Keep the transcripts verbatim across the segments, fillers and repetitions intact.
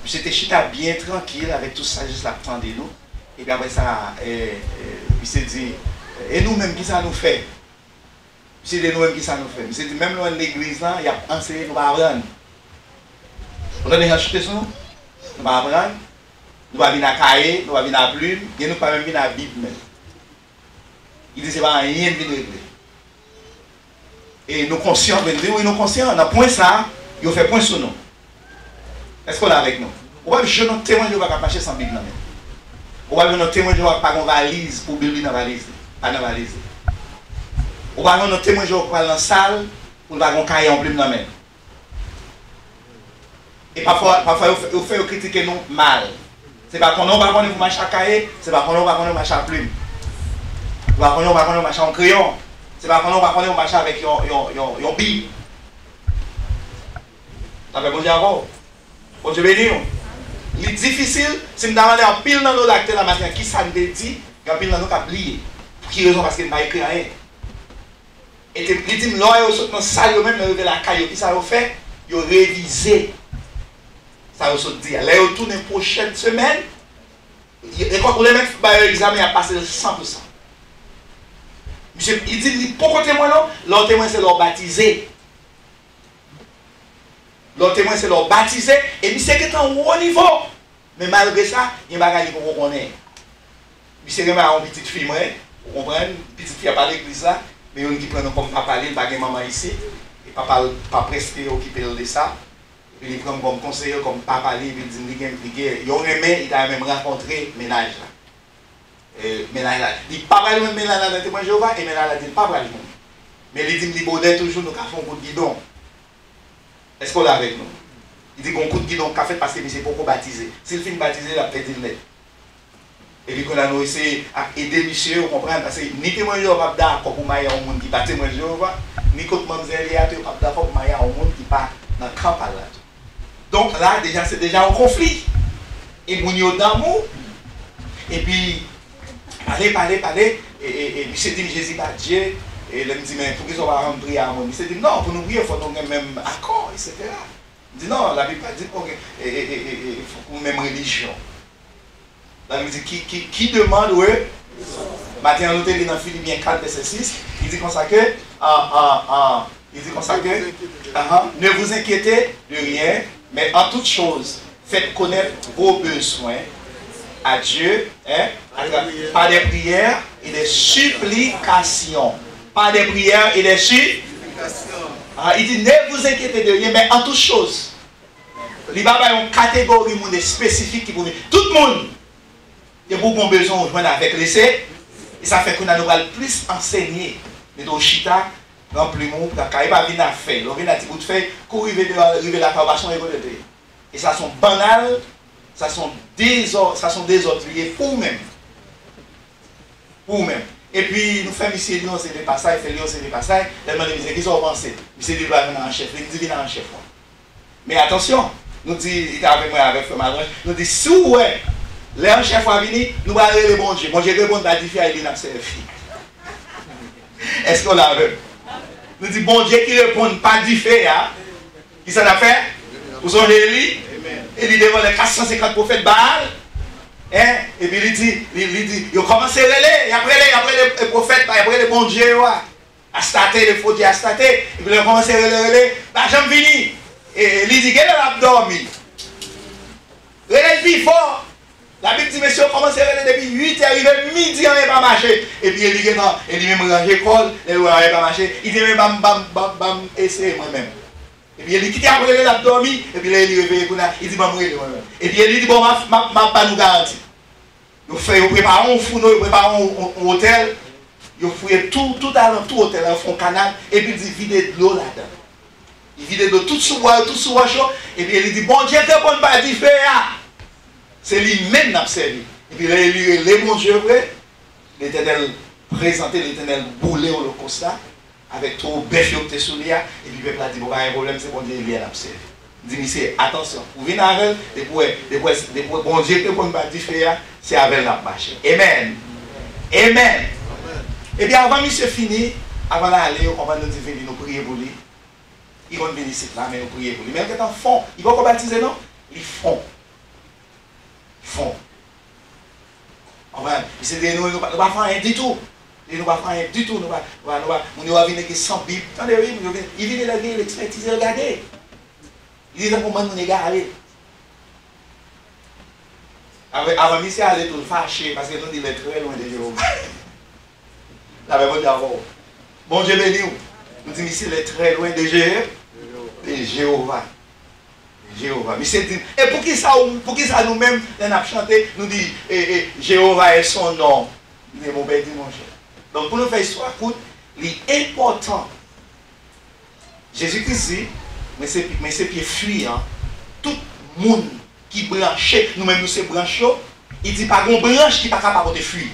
Misye te chita byen trankil avèk tout sajès l ap tande nou. Epi apre sa, e, e, misye di, e nou menm, kisa nou fè? Misye di, nou menm, kisa nou fè? Misye di, menm lè w nan legliz lan, y ap anseye, nou pa aprann. Ou tande jan l chite sou nou? Nou pa aprann. Nou pa vin ak kaye, nou pa vin ak plim, gen nou pa menm vin ak Bib menm. Li di, se pa anyen n vin regle. E nou konsyan, vre, li di, wi, nou konsyan, nan pwen sa a, yo fè pwen sou nou. Èske w la avèk nou? Ou p ap jwenn yon Temwen Jewova k ap mache san Bib nan men l. Ou p ap jwenn yon Temwen Jewova k pa gen yon valiz pou Bib li nan valiz li, pa nan valiz li. Ou p ap jwenn yon Temwen Jewova k pral nan sal pou l pa gen yon kaye, yon plim nan men l. E pafwa, pafwa yo fè, yo fè yo kritike nou mal. Se pa konnen ou pa konnen pou mache ak kaye, se pa konnen ou pa konnen pou mache ak plim. Ou pa konnen ou pa konnen pou mache ak yon kreyon. Se pa konnen ou pa konnen pou mache avèk yon, yon, yon, yon Bib. Lapè Bondye avè w. Bondye beni w. Li difisil, si m ta mande anpil nan nou la ki te la maten an, kisa n te di, gen anpil nan nou k ap bliye. Pou ki rezon? Paske n pa ekri anyen. E te, li di m, lè yo sot nan sal yo menm, lè yo rive lakay yo, kisa yo fè? Yo revize sa yo sot di a. Lè yo tounen pwochèn semèn, yo, yo, ou remèt ba yo egzamen, y ap pase l san pou san. Misye, li di m, li poko temwen non, lè w temwen se lè w batize. Lè w temwen se lè w batize, e misye gentan wo nivo. Men malgre sa, gen bagay li poko konnen. Misye renmen a yon pitit fi mwen, ou konprann, pitit fi a pa legliz la, men youn ki pran non kòm papa li, li pa gen manman isit, e papa l pa prèske okipe l de sa, epi li pran m kòm konseye, kòm papa li, epi l di m li gen, li gen yon renmen, li ta renmen m rankontre mennaj la. E, mennaj la, li pa pral jwenn mennaj la nan Temwen Jewova, e mennaj la di l pa pral jwenn. Men li di m li bonè toujou, nou ka fè yon kout gidon. Èske w la avèk nou? Li di gon kout gidon k ka fèt paske misye poko batize. Si l fin batize, l ap pèdi l nèt. Epi kounye a nou eseye ap ede misye, ou konprann, paske ni Temwen Jewova p ap dakò pou marye yon moun ki pa Temwen Jewova, ni kot manmzèl ye a tou, yo p ap dakò pou marye a yon moun ki pa nan kan pa l la tou. Donk la, deja, se deja yon konfli. E moun yo damou, epi pale, pale, pale, e, e, e misye di m Jezi pa Dye, e lè m di, men poukisa w pa janm priye a mwen? Misye di m, non, pou nou priye, fò nou gen menm akò, etsetera. M di, non, Labib pa di, oke, e, e, e, e, e, fòk ou menm relijyon. Labib di, qui, qui, qui demande, wi. Maten an, nou te li nan Filipyen kat, vèsè sis, li di konsa ke, an, an, an, li di konsa ke, anhan, ne vous inquiétez de rien, mais en toute chose, faites connaître vos besoins à Dieu, hein, à tra-, par des prières et des supplications. Par des prières et des supplications. Ah, il dit, ne vous inquiétez de rien, mais en toute chose. Li pa bay yon kategori moun espesifik ki pou vin. Tout moun, depi w gen yon bezwen, ou jwenn avèk li, se, e sa fè kounye a nou pral plis ansenye. Mete w chita, pran plim ou, pran kaye, pa vin ak fèy. Lè w vin ak ti bout fèy, kou rive deyò, rive lakay ou, pa sonje kote l te ye. E sa se yon bannal, sa se yon dezò-, sa se yon dezòd li ye pou ou menm. Pou ou menm. Epi nou fè misye li yon seri de pasaj, fè li yon seri de pasaj, lè n mande misye kisa w panse, misye di l pa vin an chèf, li di vin an chèf ou. Men atansyon, nou di, li te avèk mwen, avèk frè m Alwanj, nou di si w wè, lè an chèf ou a vini, nou pral rele Bondye, Bondye k reponn pa dife a, e li n ap sèvi. Èske w la avè m? Nou di Bondye ki reponn pa dife a, kisa n ap fè? Ou sonje Eli? Eli devan lè kat san senkant pwofèt Baal. Hein? Epi li di, li, li di, yo kòmanse rele, y ap rele, y ap rele, e, pwofèt, y ap rele bondye yo a. Astate, le fo dye Astate. Epi lè yo kòmanse rele, rele, pa janm vini. E, e li di, genlè l ap dòmi. Rele l pi fò. Labib di, mesye yo kòmanse rele depi uit è, rive midi, anyen pa mache. Epi Eli gentan, Eli menm ranje kò l, lè l wè anyen pa mache, li di, men ban m, ban m, ban m, ban m eseye mwen menm. Epi Eli kite ap rele l ap dòmi, epi lè Eli reveye kounye a, li di, ban m rele mwen menm. Epi Eli di, bon, m ap, m ap, m ap ba nou garanti. Yo fè, yo prepare yon founo, yo prepare yon, yon, yon otèl, yo fouye tou, tout alantou otèl la, yo fè yon kanal, epi li di, vide dlo ladan. Li vide dlo tout sou bwa yo, tout sou wòch yo, epi li di, Bondye k reponn pa dife a, se li menm n ap sèvi. Epi lè Eli rele Bondye vre, Letènèl prezante, Letènèl boule olokòs la, avèk twouvo bèf yo ki te sou li a, epi pèp la di, bon, pa gen pwoblèm, se Bondye Eli a n ap sèvi. M di misye, atansyon, ou vin avè l, depi w wè, depi w wè, depi w wè Bondye k reponn pa dife a, se avè l n ap mache. Amen. Amen. Epi avan misye fini, avan l ale, yo konprann nou di vini, nou priye pou li. Li konn vin isit la, men yo priye pou li. Men l gentan fon. Li poko batize non. Li fon. fon. Konprann? Misye di nou, nou pa, nou pa fè anyen ditou. Li di nou pa fè anyen ditou, nou pa, nou pa, nou pa, moun yo a vini ki san Bib. Tande, wi, moun yo vini, li vini la, li ekspètize, l gade. Li di tankou bann moun egare. Avan, avan misye ale tou, l fache, paske nou di, il est très loin de Jéhovah. Lapè Bondye avè w. Bondye beni w. Nou di, misye, il est très loin de Jé-, de Jewova. Jewova. Misye di, e poukisa ou, poukisa nou menm, lè n ap chante, nou di, e, e, Jewova est son nom? Li di, bon, pèdi, monchè. Donk, pou nou fè istwa kout, li enpòtan. Jezi Kris di, mwen se, mwen se pye fwi an. Tout moun ki branche, nou menm nou se branch yo, li di, pa gen branch ki pa ka pa pote fwi.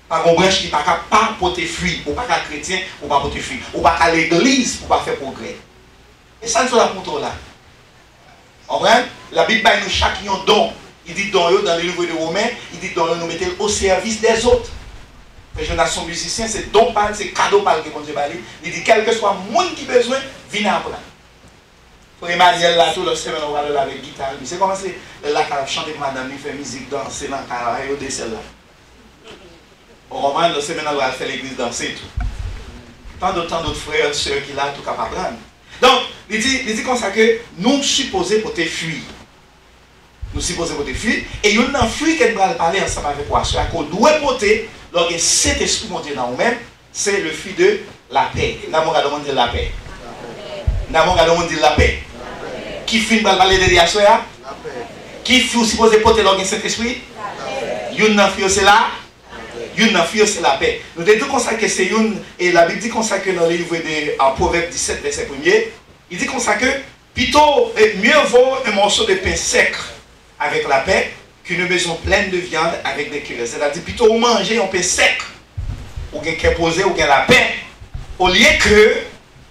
Pa gen branch ki pa ka pa pote fwi. Ou pa ka kretyen, ou pa pote fwi. Ou pa ka legliz, ou pa fè pwogrè. E sa n sot ap montre w la. Konprann? Labib bay nou chak yon don. Li di don yo, dans le livre de Romains, li di don yo, nou mete l au service des autres. Frè Jonas se yon mizisyen, se don pa l, se kado pa l ke Bondye ba li. Li di, kèlkeswa moun ki bezwen, vin aprann. Frè Emmanuel la tou, lòt semèn, ou pral wè l avèk gita l. Misye kòmanse, lè l lakay, l ap chante pou madanm li, fè mizik, danse nan kay la, yo de sèl la. Ou konprann? Lòt semèn nan, l pral fè legliz danse tou. Tan dòt, tan dòt frè, sè ki la tou k ap aprann. Donk, li di, li di konsa ke nou sipoze pote fwi. Nou sipoze pote fwi. E youn nan fwi ke n pral pale ansanm avèk ou aswè a, ke w dwe pote lè w gen Sentespri Bondye nan ou menm, se le fruit de la paix. Nan men w gade yon moun di lapè. Nan men w gade yon moun di lapè. Ki fwi n pral pale de li aswè a? Ki fwi w sipoze pote lè w gen Sentespri? Youn nan fwi yo se la Youn nan fwi yo se lapè. Nou te di konsa ke se youn, e Labib di konsa ke nan le livre de, a, Pwovèb disèt, vèsè premye, li di konsa ke, pito, e, mieux vaut un morceau de pain sec avec la paix qu'une maison pleine de viande avec des querelles. Sètadi, pito ou manje yon pen sèk, ou gen kè poze, ou gen lapè, olye ke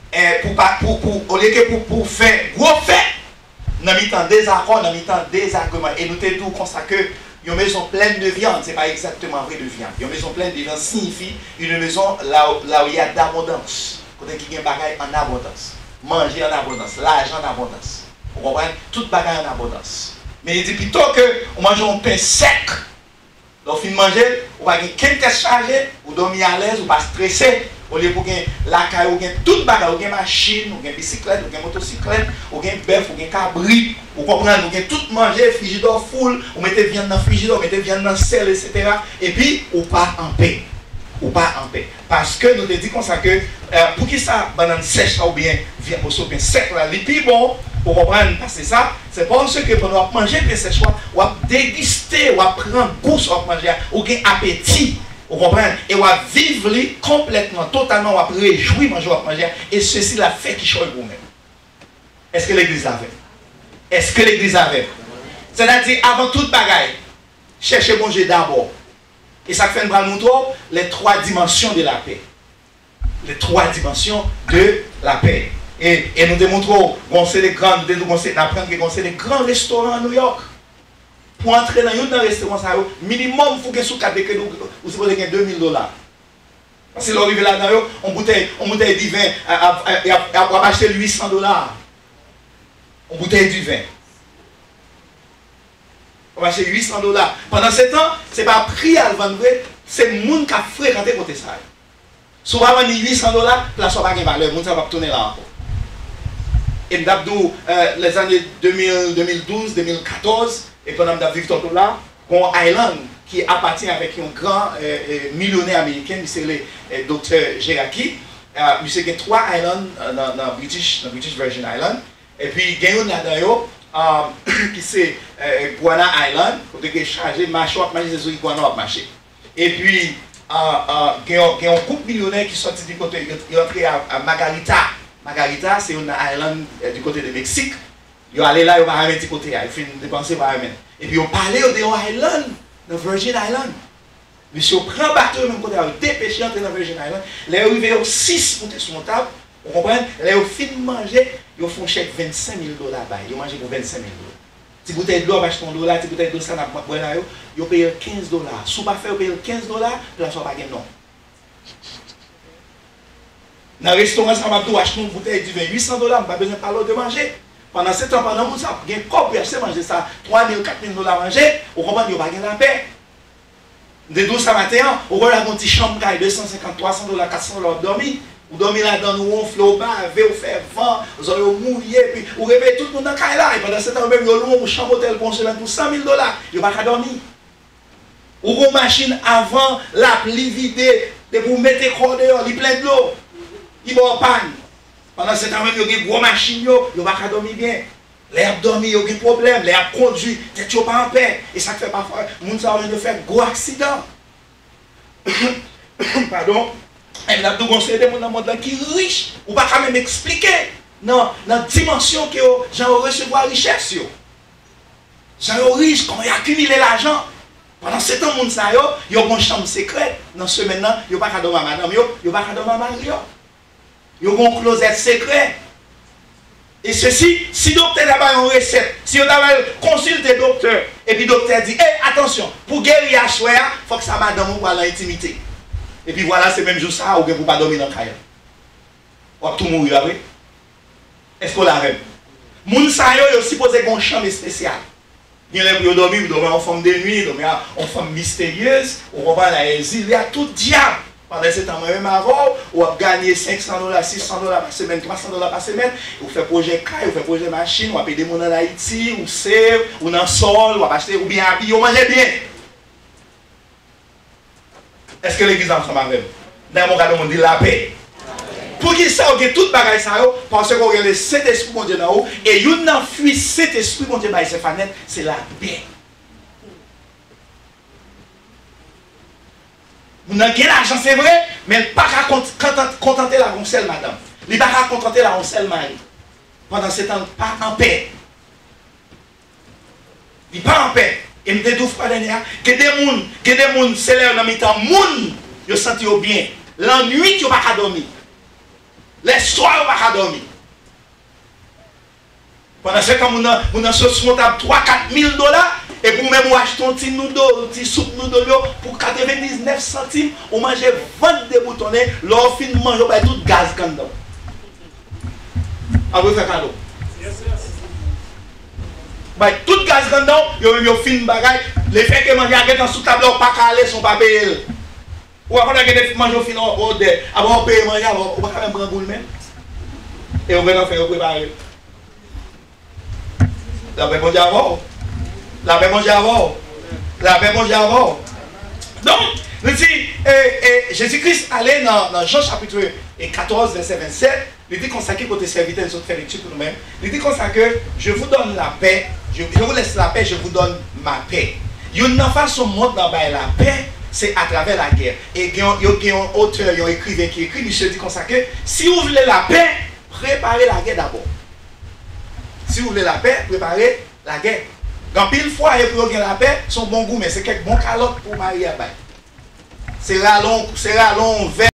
eh, pou pa, pou, pou, olye ke pou, pou fè gwo fèt nan mitan dezakò, nan mitan dezagreman. E nou te di w konsa ke yon maison pleine de viande, se pa egzakteman vre de viande. Yon maison pleine de viande siyifi une maison là, là où il y a d'abondance. Kote ki gen bagay an abondans. Manje an abondans, lajan an abondans. Ou konprann? Tout bagay an abondans. Men li di pito ke ou manje yon pen sèk, lè w fin manje l, ou pa gen kenn tèt chaje, ou dòmi alèz, ou pa strese. Olye pou gen lakay ou, gen tout bagay, ou gen machin, ou gen bisiklèt, ou gen motosiklèt, ou gen bèf, ou gen kabrit, ou konprann, ou gen tout manje, frijidè w full, ou mete vyann nan frijidè, ou mete vyann nan sèl, etsetera. Epi, ou pa anpè. Ou pa anpè. Paske nou te di konsa ke, eh, poukisa bannann sèch la oubyen vyann moso pen sèk la, li pi bon, ou konprann, pase sa, se paske pandan w ap manje pen sèch la, w ap degiste, w ap pran gou sa w ap manje a, ou gen apeti, ou konprann, e w ap viv li konplètman, totalman, w ap rejwi manje w ap manje a, e sesi l ap fè kichòy pou ou menm. Èske legliz la avè m? Èske legliz la avè m? Sètadi, avan tout bagay, chèche Bondye dabò. E sa k fè n pral montre w les trois dimensions de la paix. Les trois dimensions de la paix. E, e nou te montre w, gon se de gran, nou te di w, gon se, n aprann ke gon se de gran restoran an New York. Pou antre nan youn nan restoran sa yo, minimòm pou gen sou kat de kredi, ou, ou sipoze gen de mil dola. Paske lè w rive ladan yo, on boutèy, on boutèy diven, a, a, a, a, a, w ap achte l uit san dola. On boutèy diven. W ap achte uit san dola. Pandan se tan, se pa pri a l vann vre, se moun k ap frekante kote sa yo. Si w pa vann li uit san dola, plas ou pa gen valè, moun sa yo p ap tounen la ankò. E m t ap di w, euh, les années deux mille, deux mille douze, deux mille quatorze, e pandan m t ap viv Tortola, gon island ki apatyen avèk yon gran, euh, euh, milyonè ameriken, misye rele, euh, Doktè Geraki. Euh, misye gen twa island, euh, nan, nan British, nan British Virgin Island. Epi gen youn ladan yo, um, ki se, eh, Guana Island, kote ke chaje mache w ap mache, se sou iguana w ap mache. Epi, ah, ah, gen yon, gen yon gwoup milyonè ki sòti di kote, yo, yo antre a, a Margarita. Margarita, se youn nan island, eh, di kote de Meksik. Yo ale la, yo pa renmen di kote a, yo fin depanse, yo pa renmen. Epi yo pale yo de yon island, nan Virgin Island. Mesye yo pran bato yo menm kote a, yo depeche antre nan Virgin Island. Lè yo rive, yo sis moute sou yon tab, ou konprann? Lè yo fin manje, yo fè yon chèk vennsenk mil dola bay. Yo manje pou vennsenk mil dola. Ti boutèy dlo ap achte yon dola, ti boutèy dlo sa n ap bwè la yo, yo peye l kenz dola. Si w pa fè yo peye l kenz dola, plas ou a pa gen non. Nan restoran sa, m ap di w, achte yon boutèy diven uit san dola, m pa bezwen pale w de manje. Pandan se tan, pandan moun sa ap gen kòb pou y achte manje sa, twa mil, kat mil dola manje, ou konprann, yo pa gen lapè. M te di w sa maten an, ou wè la gon ti chanm kay de san senkant, twa san dola, kat san dola w ap dòmi. Ou dòmi ladan l, ou wonfle, ou bave, ou fè van, zò yo mouye, epi ou reveye tout moun nan kay la. E pandan se tan, yo menm, yo lwe yon chanm otèl pou yon semèn pou san mil dola. Yo pa ka dòmi. Ou gon machin, avan lapli vide, depi w mete kò w deyò, li plen dlo. Li ba w pàn. Pandan se tan menm, yo gen gwo machin yo, yo pa ka dòmi byen. Lè y ap dòmi, yo gen pwoblèm. Lè y ap kondui, tèt yo pa anpè. E sa k fè pafwa moun sa yo menm yo fè gwo aksidan. Padon. Epi n ap di w gon seri de moun nan mond lan ki rich. Ou pa ka menm eksplike nan, nan dimansyon ke yo, jan yo resevwa richès yo. Jan yo rich, kòman yo akimile lajan. Pandan se tan moun sa yo, yo gon chanm sekrè nan semèn nan, yo pa ka dòmi a madanm yo, yo pa ka dòmi a mari yo. Yo gon klozèt sekrè. E sesi, si doktè ta ba yo yon resèt, si yo ta ba yo konsilte doktè, epi doktè di, "Ey, atansyon, pou geri aswè a, fòk sa madanm ou pral nan entimite." Epi vwala, se menm jou sa a, ou gen pou pa dòmi nan kay la. W ap tou mouri, pa vre? Èske w la avè m? Moun sa yo, yo sipoze gen yon chanm espesyal. Gen lè pou yo dòmi, pou dòmi a yon fanm de nwi, dòmi a yon fanm misteryez, ou konprann, a egzile a tout dyab. Pandan se tan, mwen menm avè w, w ap ganye senk san dola, sis san dola pa semèn, twa san dola pa semèn, ou fè pwojè kay, ou fè pwojè machin, w ap ede moun ann Ayiti, ou save, ou nan sòl, w ap achte, oubyen abiye, ou manje byen. Èske legliz la ansanm avè m? Nan yon gade moun di lapè. Poukisa w gen tout bagay sa yo? Paske w gen le Sentespri Bondye nan ou, e youn nan fwi Sentespri Bondye bay Zefanèt, se lapè. Moun nan gen lajan, se vre, men l pa ka kont-, kontan-, kontante l ak yon sèl madanm. Li pa ka kontante l ak yon sèl mari. Pandan se tan, l pa anpè. Li pa anpè. E m te di w fwa dènye a, gen de moun, gen de moun, se lè yo nan mitan moun, yo santi yo byen. Lannwit, yo pa ka dòmi. Lèswa, yo pa ka dòmi. Pandan se tan, moun nan, moun nan sot sou yon tab twa, kat mil dola, epi ou menm ou achte yon ti noodle, yon ti soup noodle yo, pou katrevendiznèf santim, ou manje vant deboutonnen, lè w fin manje, ou bay tout gaz k anndan w. Apre fè kado. Bay tout gaz anndan w, yo menm yo fin bagay. Lefètke manje a gentan sou tab la, ou pa ka ale san w pa peye l. Ou pa konnen gen de manje w fin òdè, apre w peye manje a, ou pa ka menm pran goul menm. E ou gentan fè yo prepare l. Lapè Bondye avè w. Lapè Bondye avè w. Lapè Bondye avè w. Donk, li di, e, e, Jezi Kris ale nan, nan Jan chapit, e, katòz, vèsè vennsèt, li di konsa, ki kote sèvitè n sot fè lekti pou nou menm. Li di konsa ke, "Je vous donne la paix, je, je vous laisse la paix, je vous donne ma paix." Youn nan fason mond lan bay lapè, se atravè lagè. E gen, yo gen yon otè, yon ekriven ki ekri, misye di konsa ke, "Si ou vle lapè, prepare lagè dabò." Si ou vle lapè, prepare lagè. Gen anpil fwaye pou yo gen lapè, se yon bon goumen, se kèk bon kalòt pou mari a bay. Se rale yon, se rale yon vè